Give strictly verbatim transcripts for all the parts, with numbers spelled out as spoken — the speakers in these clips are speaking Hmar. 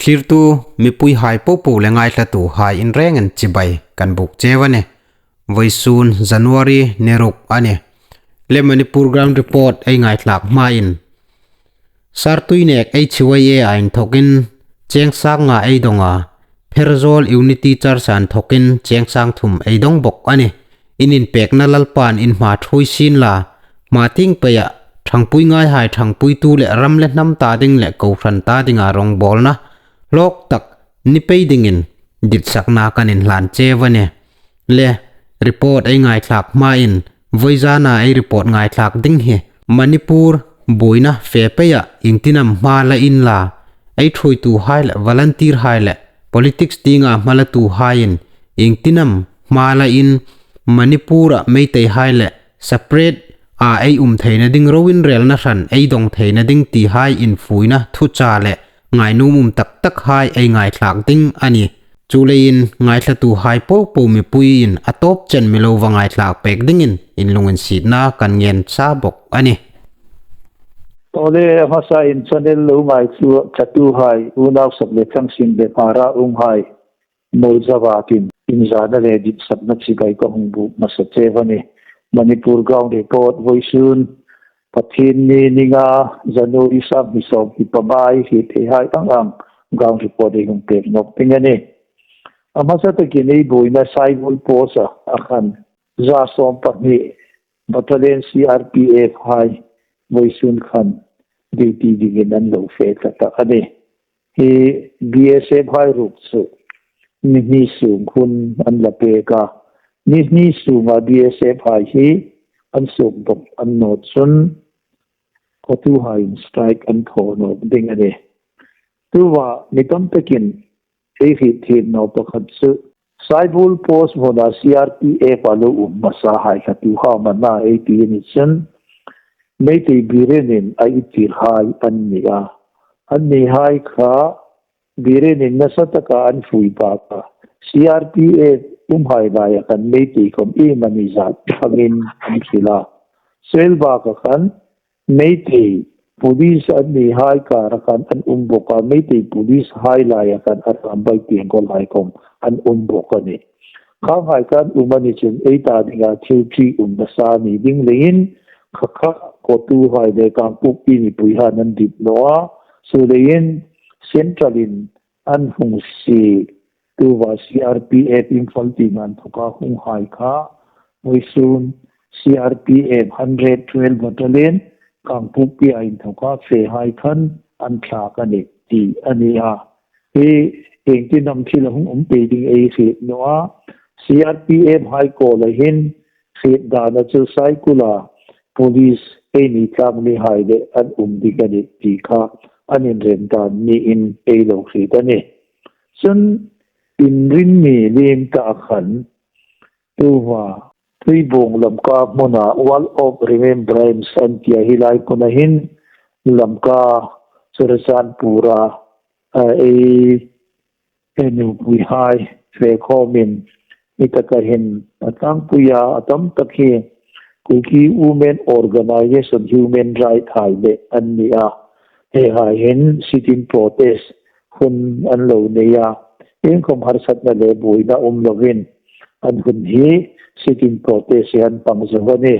Thlirtu mipuihai popo le ngaithlatuhai in rengin chibai kan buk cheu a nih. Vawisun January ni ruk a nih. Le Manipur Ground Report ei ngaithlak hmain, Sartui nek H Y A a inthokin cheng sang nga ei dong a, Pherzawl Unity Church a inthokin cheng sang thum ei dong bok a nih. In inpekna Lalpan in hma ṭhuoi sien la, hma tieng peia ṭhangpui ngaihai ṭhangpuitu le ram le hnam ta ding le kohran ta dinga rongbawlna hlawk tak ni pei dingin ditsakna kan inhlan cheu a nih. Le report ei ngaithlak hmain, vawizana ei report ngaithlak ding hi Manipur buoina fe peia iengtin am hma la inla, ei ṭhuoituhai le volunteerhai le politics tienga hma latuhaiin iengtin am hma la in, Manipur-a Meiteihai le separate-a ei um theina ding, ro inrelna hran ei dong theina ding tihai infuina thucha le ngainuom um tak takhai ei ngaithlak ding a nih. Chuleiin ngaithlatuhai popo mipuiin a tawp chen mi lo va ngaithlak pek dingin in lunginsietna kan ngen sa bok a nih. Tawle a hmasain channel lo ngaithlatuhai, unau sak le thlang sin le para umhai, mawlzavakin inzana le ditsakna chibai ka hung buk hmasa cheu a nih. Manipur Ground Report vawisun Pathienni ni nga January sâng hni sawmhni panga hi theihai ang ang Ground Report ei hung pek nawk ding a nih. A hmasa takin ei buoina Saibul Post-a a khan za sawm pahni Battalion C R P F hai vawisun khan duty dingin an lo fe tlat a nih. Hi B S F hai ruok chu ni hni sung hun an la pek a, ni hni sunga B S F hai hi an suk bawk an naw chun, khawtuhaiin strike an thaw nawk ding a nih. Tuta mi tam takin ei hriet thiem naw pakhat chu Saibul Post hmuna C R P F a lo um hmasahai kha tuha mana ei ti a ni chun, Meitei Birenin a i tirhai an ni a. Annihai kha Birenin nasa taka an fui bak a. C R P F umhai laia khan Meitei khawm iemani zat hangin an hril a. Suel baka khan Meitei police annihai kara khan an um bawk a, Meitei police hai laia khan a rambai tieng ko lai khawm an um bawk a nih. Khanghai khan um a ni chun ei ta dinga thil ṭi um nasa ni ding leiin, kha kha khawtuhai le Kangpokpi mipuihaiin an dit naw a. Chuleiin Central-in an hung sie, tuta C R P F Imphal tienga inthoka hunghai kha vawisun C R P F hundred twelve Battalion Kangpokpi-a inthoka fehai khan an thlak a nih ti a ni a. Hi iengtin am thil a hung um pei ding ei hriet naw a. C R P F hai kuoma hin hriet dana chu Saikula police eini tlak mihai le an um ding a nih ti kha an inrem dan niin ei lo hriet a nih. Chun Inrinni liem ta khan tuta Tuibuong Lamka hmuna Wall of Remembrance an tia hi lai hmuna hin Lamka Churachandpur-a, a, ei, ei nupuihai fe khawmin, hi taka hin a tlangpuia a tam tak hi Kuki Women Organization Human Right hai le an ni a. Hi hai hin sit-in protest hun an lo nei a. Iengkhawm harsatna le buoina um lovin an hun hi sit-in protest hi an pang zo a nih.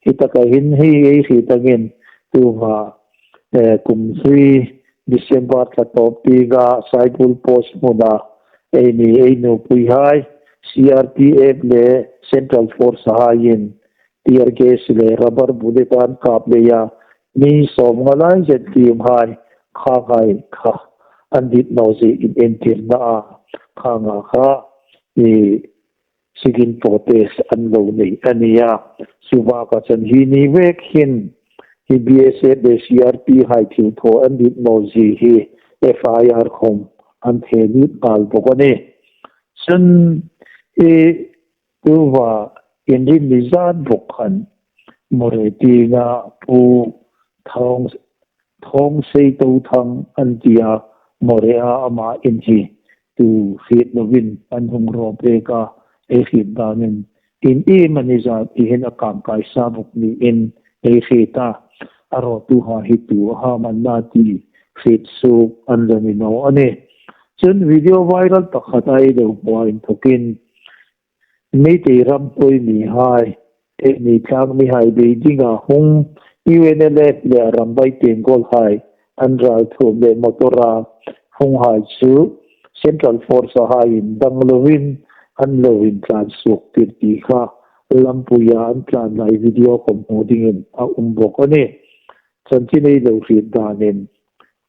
Hi taka hin hi ei hriet angin tuta, eh, kum hlui December thla tawp tienga Saibul Post hmuna eini ei nupuihai C R P F le Central Force haiin tear gas le rubber bullet an kap leia mi sawmnga lai zet tiemhai khanghai kha an dit naw zie in entirna a, khanga kha i sit-in protest an lo nei a ni a. Chu baka chun hi ni vek hin hi B S F le C R P hai thilthaw an dit naw zie hi F I R khawm an fe lut nghal bawk a nih. Chun i tuta Inrinni zan bawk khan Moreh tienga Pu Thawng, Thawngsei Tothang an tia, Moreh-a ama in hi tu hriet lovin an hung raw pek a, ei hriet danin in iemani zat hi hin a kangkai sa bawk niin ei hriet a. A rawtuhai hi tu a ha am an na ti hriet suok an la ni naw a nih. Chun video viral pakhat a lo hmu a inthokin Meitei ram hlui mihai, eini tlâng mihai Beijing-a hung U N L F le Arambai Tenggolhai an ralthuom le motor-a hunghai chu Central Force-a haiin dang lovin an lo intlan suoktir ti kha lampuia an tlan lai video khawm hmu dingin a um bawk a nih. Chanchin ei lo hriet danin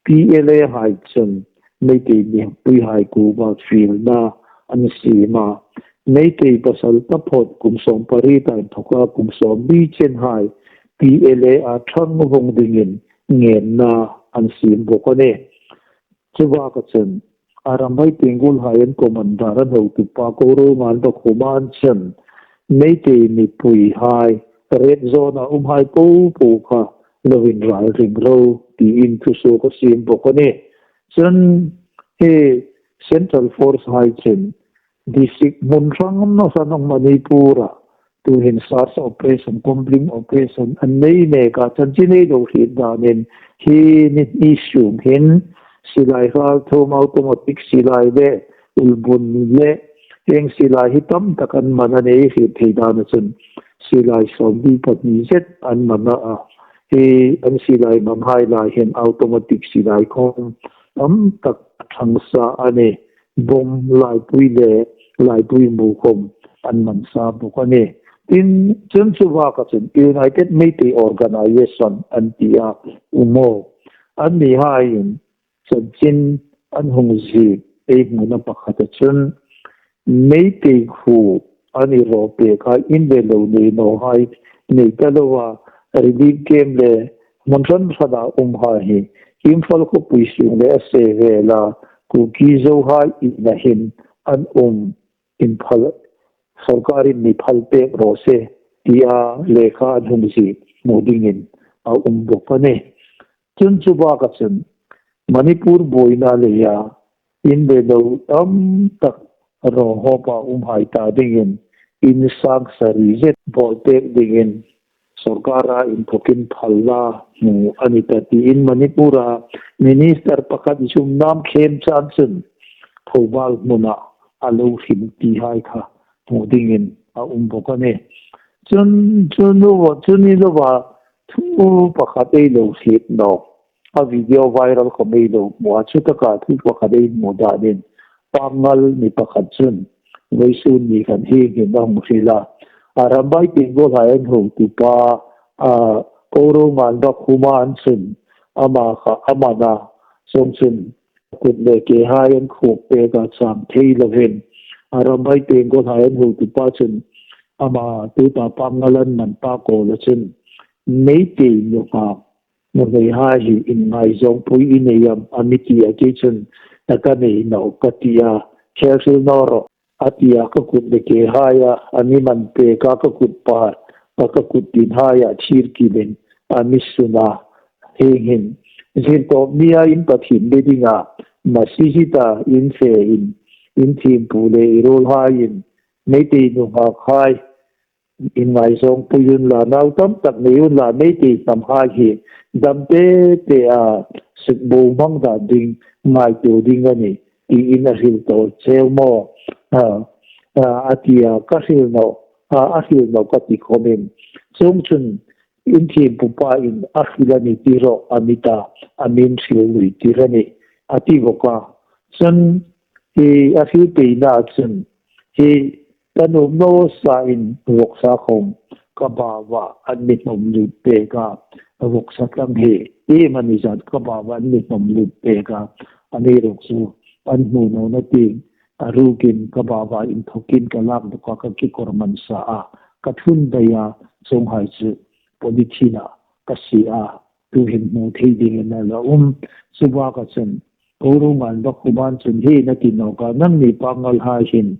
P L A-hai chun Meitei mipuihai kuoma fielna an siem a. Meitei pasal taphawt kum sawmpariet-a inthoka kum sawmli chenhai P L A-a ṭhang vawng dingin ngenna an siem bawk a nih. Chubaka chun Arambai Tenggolhai an commander an hotupa Korounganbak Khuman chun Meitei mipuihai red zone-a umhai popo kha lo inralring ro tiin thusuok a siem bawk a nih. Chun hi Central Force-hai chun district hmun hrang hrang Manipur-a tuhin search operation, combing operation an nei mek a, chanchin ei lo hriet danin hi ni issue hin silai ralthuom, automatic silai le ulbun le hieng silai hi tam tak an man a nih, hriet thei dana chun silai sawmli pahni zet an man a. Hi an silai manhai lai hin automatic silai khawm tam tak a ṭhang sa a nih. Bom laipui le laipui mu khawm an man sa bawk a nih. Tin, chun chubaka chun United Meitei Organization an ti a, U M O, annihaiin chanchin an hung ziek ei hmuna pakhata chun Meitei khuo an inro pek a, in le lo nei nawhai nei ta loa relief camp le hmun hran hrana umhai hi Imphal khawpui sung le a sevela Kuki Zohai inah hin an um, inphal, sawrkarin mi phal pek raw se tia lekha an hung ziek hmu dingin a um bawk a nih. Chun chubaka chun Manipur buoina leia in le lo tam tak rawhawpa umhai ta dingin in sang sari zet bawl pek dingin sawrkara inthokin phal la hmu a ni ta tiin Manipur-a minister pakhat Zumnam Khemchand chun Thoubal hmuna a lo hrim tihai kha hmu dingin a um bawk a nih. Chun, chun, chun ni loa thu pakhat ei lo hriet nawk. A video viral khawm ei lo hmu a, chutaka thu pakhat ei hmu danin Pangal mi pakhat chun vawisun ni khan hieng hin a hung hril a. Arambai Tenggolhai an hotupa, a, Korounganbak Khuman chun ama kha a man a, chuongchun kut le kehai an khuok pek a, chang thei lovin Arambai Tenggolhai an hotupa chun ama tuta Pangal an man pa kawla chun Meitei nunghak nuhmeihai hi inngaizawngpui i nei am a mi ti a, kei chun ka nei nawh ka ti a, kher hril naw rawh a ti a, ka kut le kehai a, a mi man pek a, ka kut par, a ka kut tinhai a thir kilin a mi sun a, hieng hin zirtawp nia in Pathien be dinga masjid-a in fe in, in thiempu le i ruolhaiin Meitei nunghakhai inngaizawngpui unla, nau tam tak nei unla, Meitei hnamhai hi dam te te a sukbohmang dan ding ngaituo ding a nih, tiin a hril tawk cheu maw? A, a, a ti a, ka hril nawh, a, a hril nawh ka ti khawmin. Chuongchun in thiempupain a hril a nih ti rawh a mi ta, a min hril lui tir a nih, a ti bawk a. Chun hi a hril peina chun hi ka nuom naw sain vawksa khawm ka bauah an mi hnawm lut pek a, vawksa tlang hi iem a ni zat ka bauah an mi hnawm lut pek a, amiruokchu an hmu nawna tieng a rukin ka bauah inthokin ka lak bawk a, ka kekawr man sa a, ka thun dai a, chuonghai chu polythene-ah ka sie a, tuhin hmu thei dingin a la um. Chubaka chun Korounganbak Khuman chun hi a ti nawk a, nangni Pangalhai hin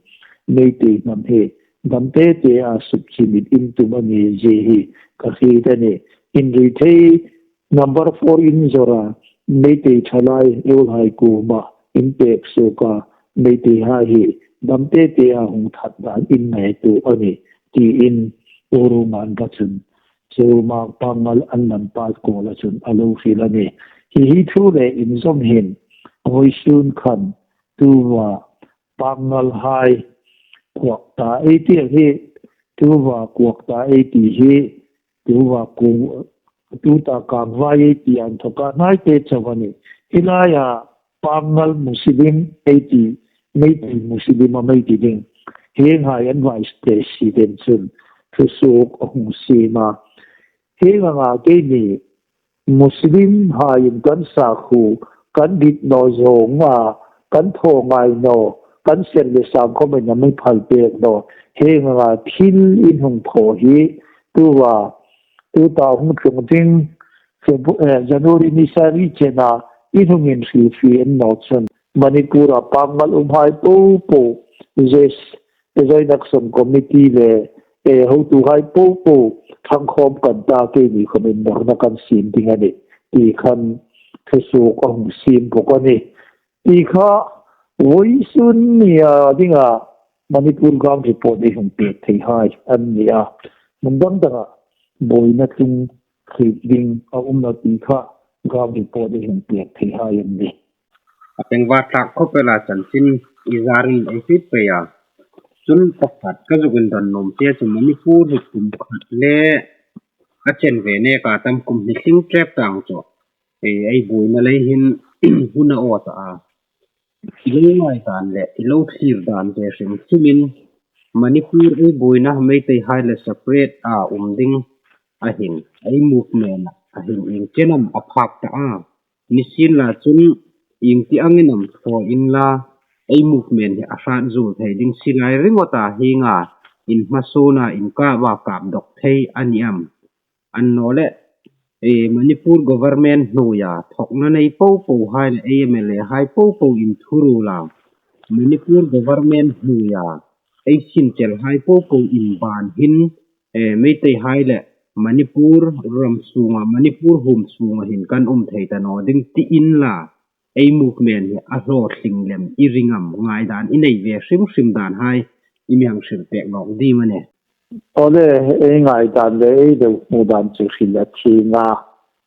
Meitei hnam hi dam te te a sukchimit in tum a ni zie hi ka hriet a nih. Inrui thei number four in zawra Meitei ṭhalai ruolhai kuoma in pek suok a, Meiteihai hi dam te te a hung that dan in ngaituo a nih, tiin Korounganbak chun chu Mak Pangal an man pa kawla chun a lo hril a nih. Hi hi thu le inzawm hin vawisun khan tuta Pangal hai kuok ta ei ti hi, tuta kuok ta ei ti hi, tuta ku, tuta kangvai ei ti an thoka hnai te chauh a nih. Hi laia Pangal Muslim ei ti, Meitei Muslim a Meitei ding. Hieng hai an Vice President chun thusuok a hung siem a. Hieng anga keini Muslim haiin kan sakhuo, kan dit naw zawng a, kan thaw ngai naw, kan ser le sang khawmin a mi phal pek naw. Hieng anga thil in hung thaw hi, tuta, tuta hung tlung ding, Feb-, eh, January ni sari chena in hung inhrilfie naw chun Manipur-a Pangal umhai popo, zes, Joint Action Committee le, eh, hotuhai popo ṭhangkhawm kan ta, keini khawmin nawrna kan siem ding a nih, ti khan thusuok a hung siem bawk a nih. Ti kha vawisun nia dinga Manipur Ground Report ei hung pek thei hai an ni a. Hmun dang danga buoina tlung hriet ding a um naw ti kha Ground Report ei hung pek thei hai an nih. A pengvar tlak khawp el a, chanchin i zarin ei hriet pei a. Chun pakhat ka zuk indawn nuom che chu Manipur hi kum khat le a chen ve neka tam, kum hni tling ṭep tang chu ei, ei buoina lei hin hun a awt ta a. I lo ngai dan le i lo thlir dan ve hrim hrimin Manipur ei buoina Meitei hai le separate a um ding a hin, ei movement a hin ieng chen am a phak ta a. Nisienla chun ieng ti angin am thaw inla, ei movement hi a hrat zuol thei ding silai ringawta hienga inhmasuona inkapa kap dawk thei a ni am? Annawleh, eh, Manipur government hnuoia thawkna nei popo hai le M L A hai popo inthuruola Manipur government hnuoia ei sinchel hai popo inban hin, eh, Meitei hai le Manipur ram sunga, Manipur huom sunga hin kan um thei ta naw ding ti inla, ei movement hi a hlawtling lem i ring am, ngaidan i nei ve hrim hrim dan hai i mi hang hril pek nawk ding a nih. Awle, ei ngaidan le ei lo hmu dan chu hril a thing a,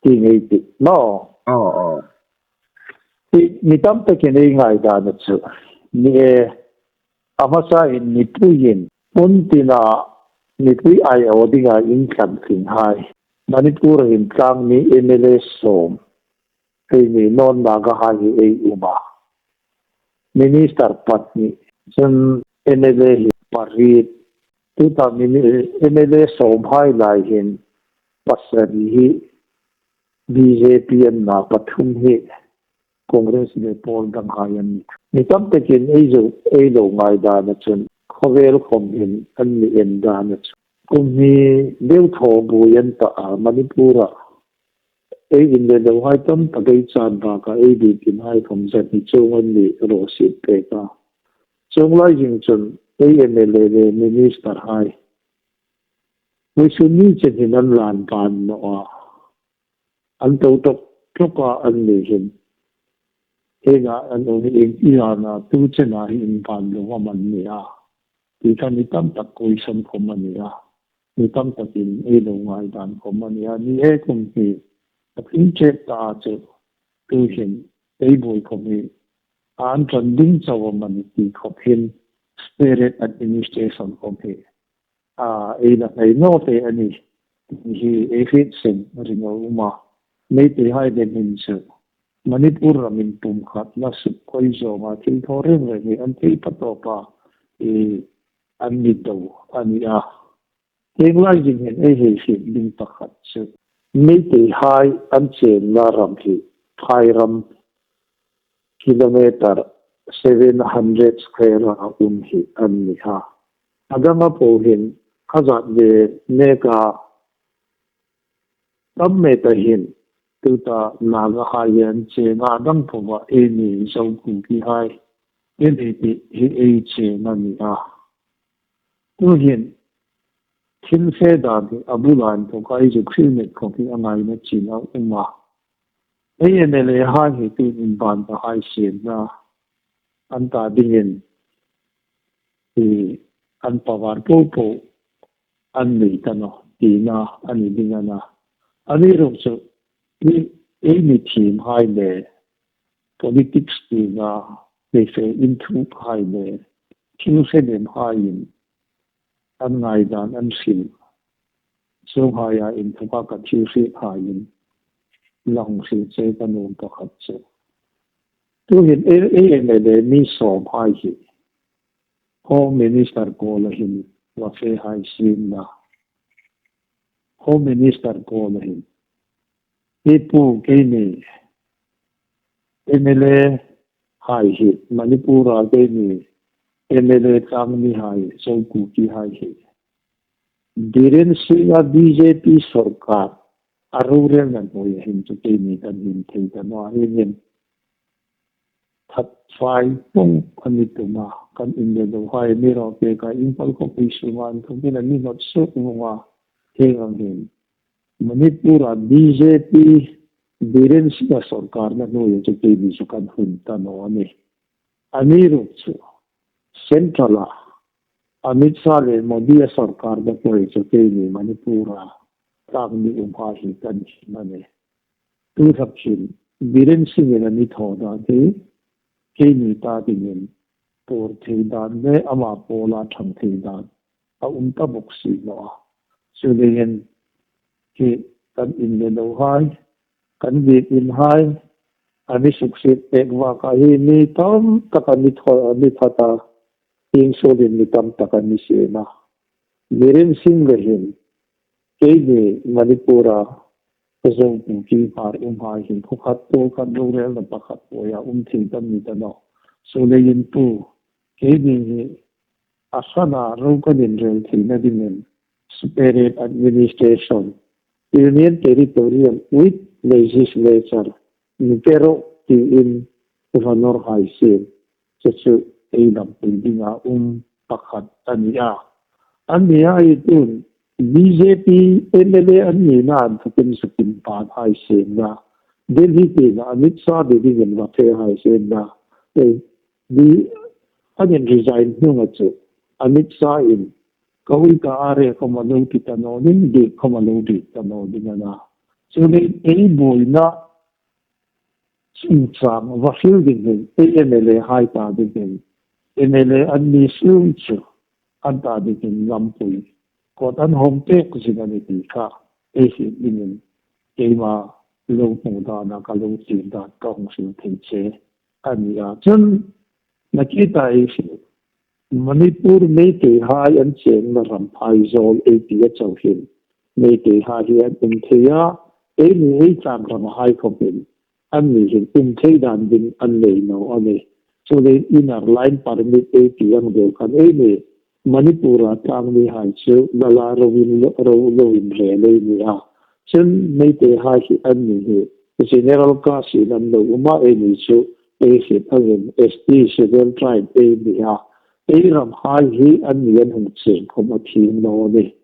ti ngei tih maw? Aw, aw. I, mi tam takin ei ngaidan a chu ni e, a hmasain mipuiin hmun tina mipui aiawh dinga intlanhring hai, Manipur-a hin tlangmi M L A sawm, keini nawn Naga hai hi ei um a. Minister pahni, chun M L A hi pariet. Tuta mini-, M L A sawm hai lai hin pasari hi B J P an na, pathum hi Congress le pawl dang hai an ni. Mi tam takin ei zo, ei lo ngaidan a chun khawvel khawm hin an mi en dan a chun kum hni deu thaw buoi an ta a, Manipur-a ei in le lo hai tam tak ei chan baka ei dit in hai khawm zani chuong an ni raw si pek a. Chuong lai zing chun ei M L A le minister hai vawisun ni chen hin an lan ban naw a. An to ṭawk ṭawk a, an ni hin. Hienga an um hi ieng ti ana tu chena hi inban lo am an ni a, ti kha mi tam tak question khawm a ni a. Mi tam takin ei lo ngaidan khawm a ni a. Ni e, kum hi a tling ṭep ta a chu, tu hin ei buoi khawm hi an ṭan ding chauh am a ni ti khawp hin, separate administration khawm hi a, ei la hnai naw te a ni ti hi ei hriet seng ring a um a. Meitei hai le min chu Manipur ramin pumkhatna suk khoi zawnga thil thaw reng reng hi an thei patawpa, e, an ni do a ni a. Hieng lai zing hin ei hei hriet ding pakhat chu Meitei hai an chenna ram hi phai ram kilometer seven hundred square a um hi an ni a. A danga po hin kha zat ve neka tam mei ta hin tuta Naga hai an chenna dang poa eini Zo Kuki hai, eini ti hi ei chenna ni a. Tu hin thil fe dan hi a bula inthoka ei zuk hril met khawp hi a ngaina chin a um a. Ei M L A hai hi tu inban ta hai sienna an ta dingin hi an power popo an nei ta naw tina a ni ding a na. Amiruokchu ei, eini thiem hai le politics tina Leife inthuk hai le thil hre dem haiin an ngaidan an hril. Chuonghai a inthuka ka thil hriet haiin lang hril che ka nuom pakhat chu. Tuhin ei, ei M L A mi sawm hai hi Home Minister kuoma hin va fe hai sien la. Home Minister kuoma hin, "Hi pu, keini M L A hai hi, Manipur-a keini M L A tlangmi hai, Zo Kuki hai hi, Biren Singh-a B J P sawrkar a rorelna hnuoia hin chu keini kan him thei ta naw a, hi hin that fai pung a ni tum a, kan inle lo hai, amiruokchu ka Imphal khawpui sunga inthukin a mi hnawt suok vong a, hieng ang hin Manipur-a B J P Biren Singh-a sawrkarna hnuoia chu keini chu kan him ta naw a nih. Amiruokchu Central-a Amit Shah le Modi-a sawrkarna hnuoia chu keini Manipur-a tlangmi um hai hi kan him a nih." Tu hlak hin Biren Singh-in a mi thaw dan hi keini ta dingin tuor thei dan le ama pawla ṭhang thei dan a um ta bawk si naw a. Chuleiin hi kan inle lo hai, kan biek in hai, a mi suksiet pek vaka hi mi tam tak a mi thaw, a mi that a, ieng suolin mi tam tak a mi siem a. Biren Singh le hin keini Manipur-a Zo Kuki Hmar um hai hin khuo khat tuol khat rorelna pakhat hnuoia um thei kan ni ta naw. Chuleiin tu keini hi a hrana ro kan inrel theina dingin separate administration, union territorial with legislature, mi pe ro tiin va nawr hai sien. Chu chu ei lampui dinga um pakhat a ni a. A ni a, ei tun B J P M L A an nina inthukin sukin pan hai sien la. Delhi tienga Amit Shah Delhi-in va fe hai sien la. Ei, di, an in resign hnunga chu Amit Shah-in ka uika a re khawm a lo ti ta naw ding, dik khawm a lo dik ta naw ding a na. Chuleiin ei buoina chungchang va hril ding hin ei M L A hai ta ding hin, M L A an ni sung chu an ta ding hin lampui kawt an hawng pek zing a ni ti kha ei hriet dingin keima lo hmu dana ka lo chieng dan ka hung hril thei che a ni a. Chun nakie ta ei hriet, Manipur Meitei hai an chengna ram Aizawl ei ti a chau hin Meitei hai hi an um thei a, eini ei tlâng ram hai khawpin anni hin um thei dan ding an nei naw a nih. Chuleiin Inner Line Permit ei ti ang deu khan eini Manipur-a tlangmi hai chu lala ro in lo, ro, lo inrel ei ni a. Chun Meitei hai hi anni hi General Caste-in an lo um a, eini chu ei hriet angin S T, Scheduled Tribe ei ni a. Ei ram hai hi anni an hung cheng khawm a thiem naw a nih.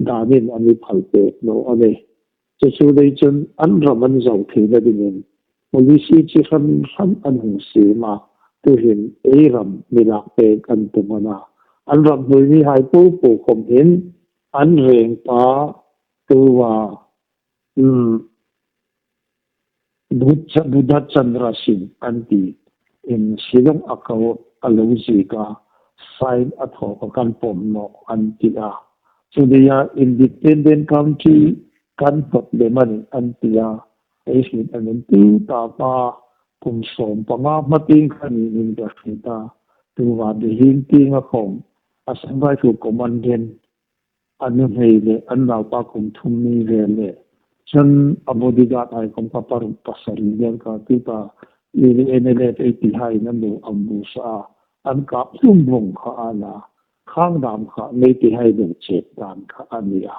Danin a mi phal pek naw a nih. Chu chu lei chun an ram an zo theina dingin policy chi hran hran an hung siem a. Tuhin ei ram mi lak pek an tum a na. An ram hnuoi mi hai po po khawm hin an rengpa tuva, um, Buddha, Buddha Chandra Singh an ti in Shillong a ko a lo ziek a, sign a thaw kha kan pawm nawh an ti a. Chu leia independent country kan hnawt lem a nih an ti a. Ei hriet angin tu ta pa kum sawm panga hma tieng kha ni in ka hriet a. Tuva Delhi tienga khawm Assam Rifle Commandant a nuhmei le an naupa kum thum ni vel le, chun a bodyguard hai khawm kha paruk pasari vel kha ti ta, i le N L F A T hai an lo ambush a, an kap hlum vong kha a na, khang dam kha Meitei hai lo chep dan kha a ni a.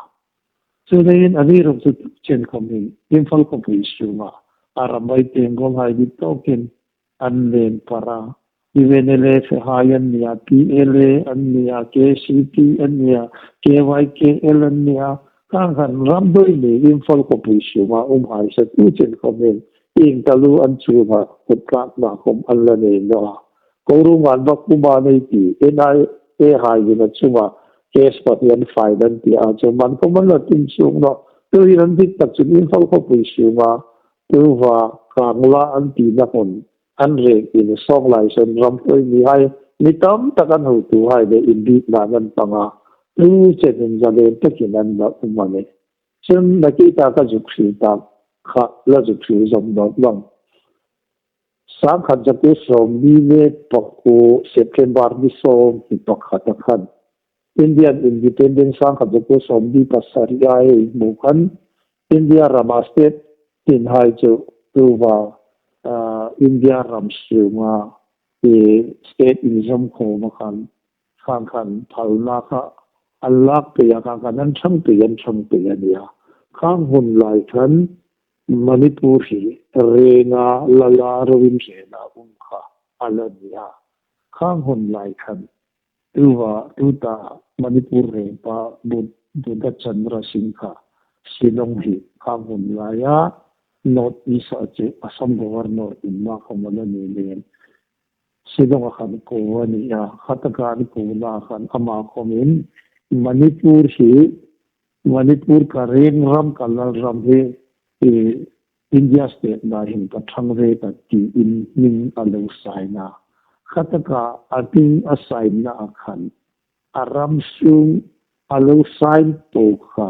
Chu leiin amiruokchu chen khawm hin Imphal khawpui sunga a ram vai Tenggol hai dit tawkin an len par a. U N L F hai an ni a, P L A an ni a, K C P an ni a, K Y K L an ni a, khang khan ram doi ni Imphal khawpui sunga um hai sa tu chen khawm hin ieng taluo an chunga kut tlakna khawm an la nei naw a. Ko ro ngan bak puma nei ti, N I A hai in a chunga case pahni an file an ti a, chu man khawm an la tum chuong naw. Tuhin an dik tak chun Imphal khawpui sunga tuva Kangla an tina hun an reng in sawng lai saw ram hoi mi hai, mi tam tak an hotuhai le inbikna an pang a. Tu chen in zalen takin an la um a nih. Chun nakie ta ka zuk hril tak kha la zuk hril zawm nawk vang. Sangkhat zakuo sawmli le pakuo September ni sawm hi pakhat a khan Indian Independence sangkhat zakuo sawmli pasari a ei hmu khan India rama state tin hai chu tuva, ah, India ram sunga, eh, state inzawm khawm a khan, khang khan phalna kha an lak pei a, khang khan an ṭhang pei, an ṭhang pei a nia. Khang hun lai khan Manipur hi renga lala ro inrena um kha a la nia. Khang hun lai khan tuva, tuta Manipur rengpa Bud-, Buddha Chandra Singh kha Shillong hi khang hun laia North East a chu Assam Governor umna khawm a la ni lem. Shillong a khan ko a nia, khataka an kona khan ama khawmin Manipur hi, Manipur ka reng ram, ka lal ram hi, eh, India state-na hin ka ṭhang ve ta tiin hming a lo sign a. Khataka a hming a sign-na a khan a ram sung a lo sign po kha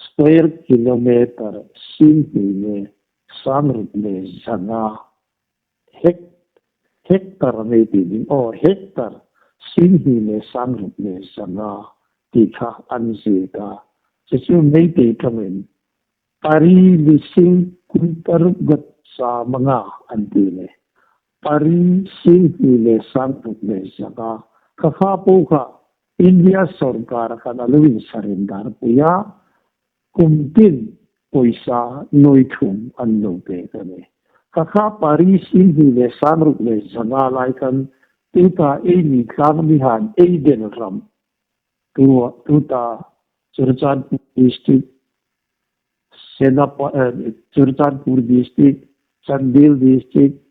square kilometre singhni le sangruk le zanga, hek-, hectare a nei ti ding, aw, hectare singhni le sangruk le zanga ti kha an ziek a. Chu chu Meitei ṭawngin pari lising kum paruk zat sawmnga an ti a nih. Pari singhni le sangruk le zanga. Kha kha po kha India sawrkar khan a lo insurrender pui a, kum tin poisa nuoi thum an lo pek a nih. Kha kha pari singhni le sangruk le zanga lai khan tuta eini tlangmi han ei del ram, tu, tuta Churachandpur district, Senapa-, eh, Churachandpur district, Chandel district,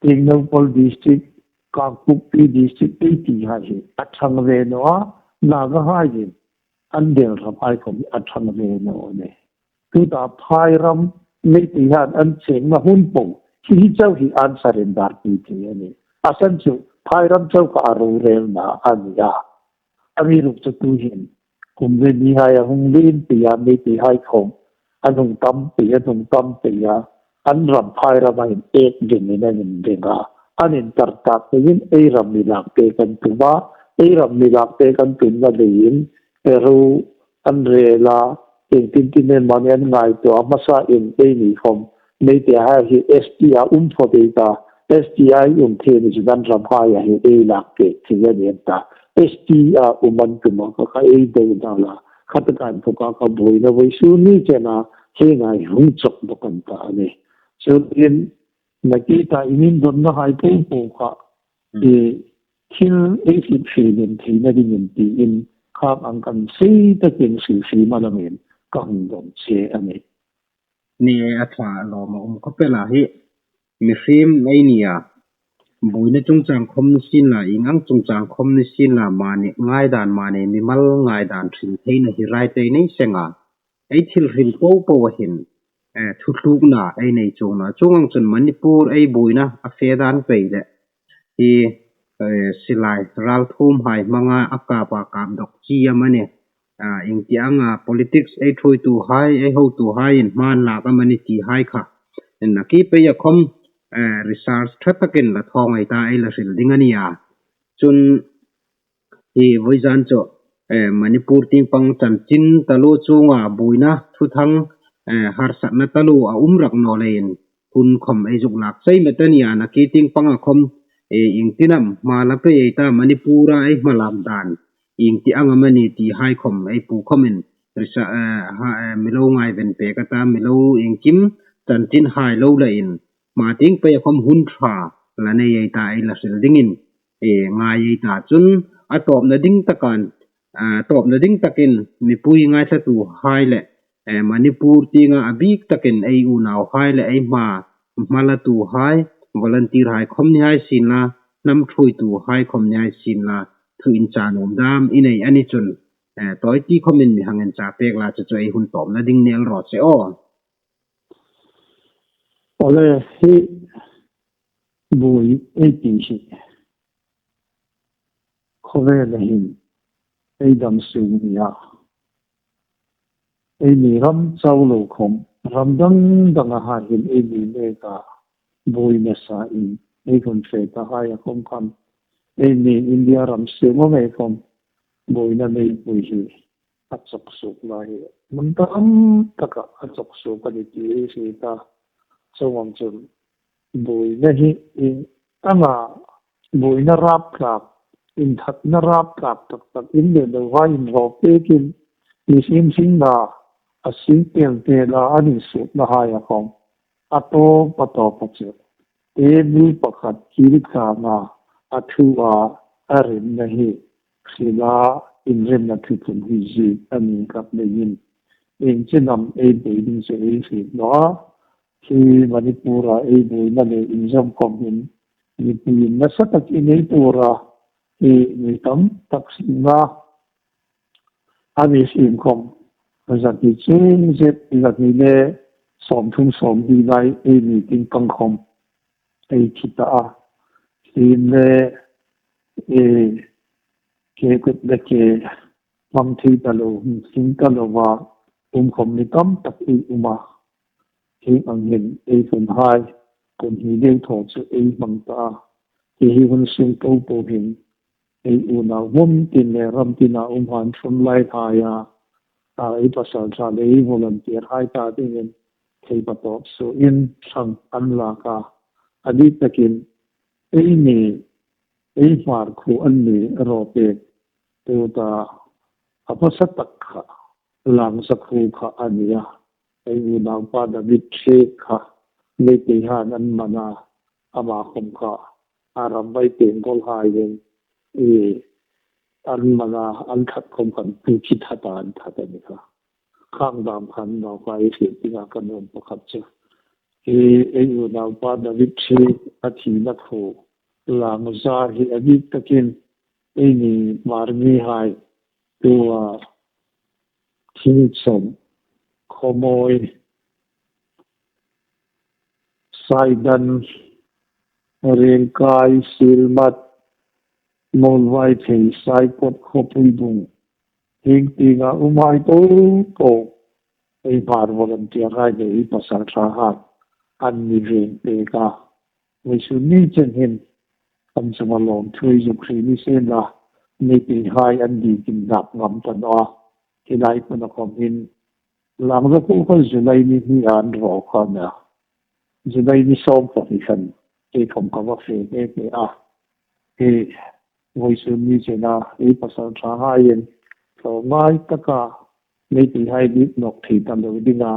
Tengnoupal district, Kangpokpi district, ei ti hai hi a ṭhang ve naw a, Naga hai hi an del ram hai khawm a ṭhang ve naw a nih. Tuta phai ram Meitei han an chengna hun po hi, hi chau hi an surrender pui thei a nih. A san chu phai ram chau kha a rorelna a ni a. Amiruokchu tuhin kum le ni hai a hung lien pei a, Meitei hai khawm an hung tam pei, an hung tam pei a, an ram phai ram a hin ek dingin an inring a, an intar tak peiin ei ram mi lak pek an tum a, ei ram mi lak pek an tumna leiin ero an rel a, iengtin tin en mani an ngaituo a, hmasain eini khawm Meitei hai hi S T a um phawt ei ta, S T a um thei ni chu an ram hai a hi ei lak pek thei a ni an ta. S T a um an tum a kha, kha ei deu dal a. Khataka inthawka kha buoina vawisun ni chena hi ngai hung chawk bawk an ta a nih. Chuongin nakie ta in indonna hai po po kha, hmm, i thil ei hriet hriet theina dingin tiin khang ang kan sei takin hrilfie ma lamin ka hung dawng che a nih. Ni a ṭha lawm a um khawp el a hi. Mihriem ei ni a, buoina chungchang khawm ni sien la, ieng ang chungchang khawm ni sien la, mani ngaidan, mani mimal ngaidan hril theina hi right ei nei seng a. Ei thil hril po po a hin, eh, thutlukna ei nei chuong naw a. Chuong ang chun Manipur ei buoina a fe dan pei le hi, eh, silai ralthuom hai hmanga a kap a, kap dawk chi amanih, ah, ieng ti anga politics ei ṭhuoituhai, ei hotuhaiin hma an lak amanih ti hai kha nakie peia khawm, eh, research ṭha takin la thawng ei ta, ei la hril ding a nih a. Chun hi vawizan chu, eh, Manipur tieng pang chanchin taluo chunga buoina thuthang, eh, harsatna taluo a um rak naw leiin hun khawm ei zuk lak chai met a nih a, nakie tieng panga khawm, eh, ieng tin am hma la pei ei ta, Manipura ei hma lak dan ieng ti ang amanih ti hai khawm ei pu khawmin risa, eh, ha, eh, mi lo ngaiven pek a ta, mi lo iengkim chanchin hai lo lain hma tieng peia khawm hun ṭha la nei ei ta, ei la hril dingin, eh, ngai ei ta. Chun a tawpna ding takin, ah, tawpna ding takin mipui ngaithlatuhai le, eh, Manipur tienga a bik takin ei unauhai le ei hma, hmalatuhai, volunteer hai khawm ni hai sien la, hnam ṭhuoituhai khawm ni hai sien la, thu incha nuom dam i nei a ni chun, eh, tawi ti khawmin mi hang incha pek la, chu chu ei hun tawpna ding ni el raw se aw. Awle, hi Buoi ei ti hi khawvela hin ei dam sung nia, eini ram chau lo khawm, ram dang danga hai hin eini neka buoi nasa in ei hun fe ta haia khawm khan, eini India ram sung ngei khawm buoina neipui hi a chawk suok lai hi, mun tam taka a chawk suok a ni ti ei hriet a. Chuong ang chun buoina hi in anga buoina rap tlak, inthatna rap tlak tak tak in le lo vai in raw pekin, mi sin sin na a sing tel tel a, an insuotna haia khawm a tawp a tawp a chu, table pakhat kil tlanga a thu a, a remna hi hrila inremna thu thum hi ziek a ni khat leiin, ieng che nam ei buoi ding chu ei hriet naw a. Hi Manipur-a ei buoina le inzawm khawm hin mipui nasa takin ei tuor a, hi mi tam tak sina a ni sien khawm, zahni chung zet, zahni le sawmthum sawmli lai ei ni ting kang khawm ei thi ta a. Hlim le, e, ke kut le ke hmang thei ta lo, hmang ta lo va um khawm mi tam tak ei um a. Hieng ang hin ei hun hai, hun hi deu thaw chu ei hmang ta a. Hi hi hun sung po po hin ei unau hmun tin le ram tina um han front line haia, a, ei pasalṭha le ei volunteer hai ta dingin thei patawp suoin thlang an lak a. A dik takin eini, ei Hmar khuo an ni raw pek tuta a hmasa tak kha Langza khuo kha a ni a. Ei unaupa David Sheikh kha Meitei han an man a, ama khawm kha a ram vai Tenggol haiin, e, an man a, an that khawm khan pu khi that a an that a ni kha. Khang dam khan naupa ei hriet dinga ka nuom pakhat chu, e, ei unaupa David Sheikh a thina khuo Langza hi a dik takin eini Hmar mihai, tua Thingchom, Khawmawi, Saidan, Rengkai, Silmat, Muolvaithei, Saikot, Khawpuibung, hieng tienga umhai po po ei Hmar volunteer hai le ei pasalṭha hai an mi veng pek a. Vawisun ni chen hin an chunga lawmthu ei zuk hril ni sien la, Meitei hai an dikin dak ngam ta naw a. Hi lai hmuna khawm hin Langza khuo kha July ni hni an raw kha a nih a. July ni sawm pahni khan kei khawm ka va fe hek hek a. Hi vawisun ni chena ei pasalṭha haiin tlawmngai taka Meitei hai dit nawk thei ta lo dinga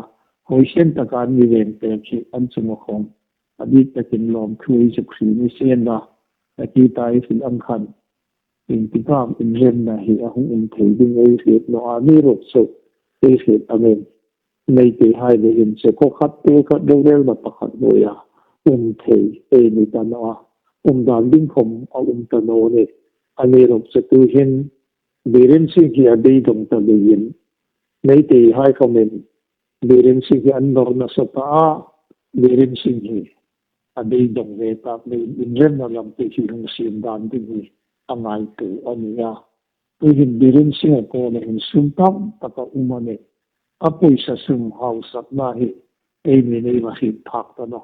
huoisen taka an mi veng pek hi an chunga khawm a dik takin lawmthu ei zuk hril ni sien la, a ti ta ei hril ang khan, ieng ti khawm inremna hi a hung um thei ding ei hriet naw a, amiruokchu ei hriet angin Meitei hai le hin chu khaw khat tuol khat rorelna pakhat hnuoia um thei ei ni ta naw a, um dan ding khawm a um ta naw a nih. Amiruokchu tuhin Biren Singh hi a beidong ta leiin, Meitei hai khawmin Biren Singh hi an nawr nasa ta a, Biren Singh hi a beidong ve tak leiin inremna lam te hi hung siem dan ding hi a ngaituo a ni a. Tuhin Biren Singh-a kuoma hin sum tam tak a um a nih. A pawisa sum hausakna hi eini nei va hriet phak ta naw.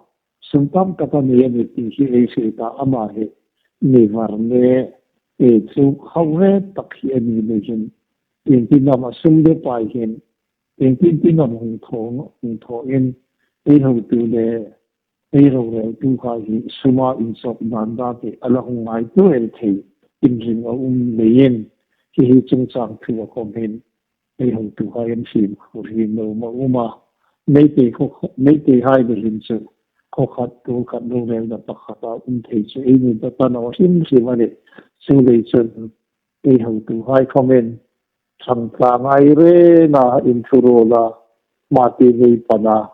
Sum tam tak a nei a nih ti hi ei hriet a, ama hi mi var le, e, chu hau ve tak hi a ni leiin, ieng tin am a sum le pai hin, ieng tin tin am hung thaw, hung thaw in, ei hotu le ei roreltu hai hi suma inchawk dan date a la hung ngaituo el thei inring a um leiin, hi hi chungchang thua khawm hin ei hotu hai an fimkhur hi nuom a um a. Meitei khaw, Meitei hai le hin chu khaw khat tuol khat rorelna pakhata um thei chu ei ni ta ta naw hrim hrim a nih. Chuleiin chun ei hotu hai khawmin thlang tla ngai renga inthuruol a, mati nei pana,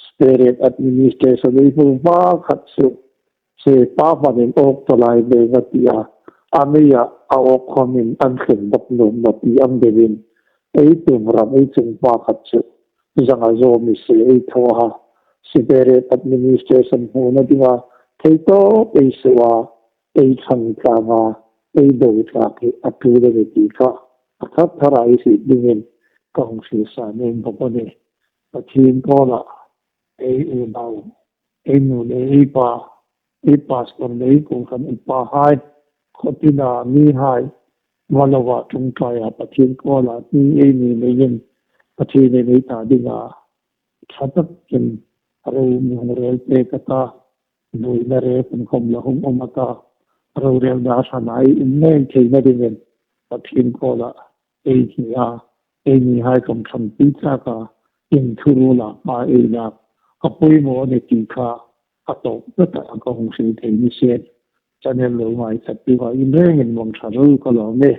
Separate Administration ei hmu va khat chu, che pa hmanin awk ta lai leng a ti a, a meia a awk khawmin an thleng bawk nuom a ti ang deuin, ei tum ram ei chung pa khat chu zanga zaw mi se ei thaw a, Separate Administration hmuna dinga ei tawp ei suo a, ei thlang tlâng a, ei do tlâk hi a tul a ni ti kha a ṭhat thara ei hriet dingin ka hung hril sa nuom bawk a nih. Pathien kuoma ei unau, ei nu le ei pa, ei pastor le ei kawng kan upahai, khawtina mihai, va lo va ṭawngṭaia Pathien kuoma ti ei ni leiin Pathienin ei ta dinga ṭha takin a ro mi hung rel pek a ta, buoina rel pun khawm la hung um a ta, rorelna hrana ei um ngei theina dingin Pathien kuoma ei hni a, ei nihai khawm ṭhangpui tlâka inthuruola pa ei lâk a poimaw a ni ti kha a tawp zeta ka hung hril thei ni sien. Channel lo ngaithlatu hai in rengin mawng ṭha ro ka lawm e.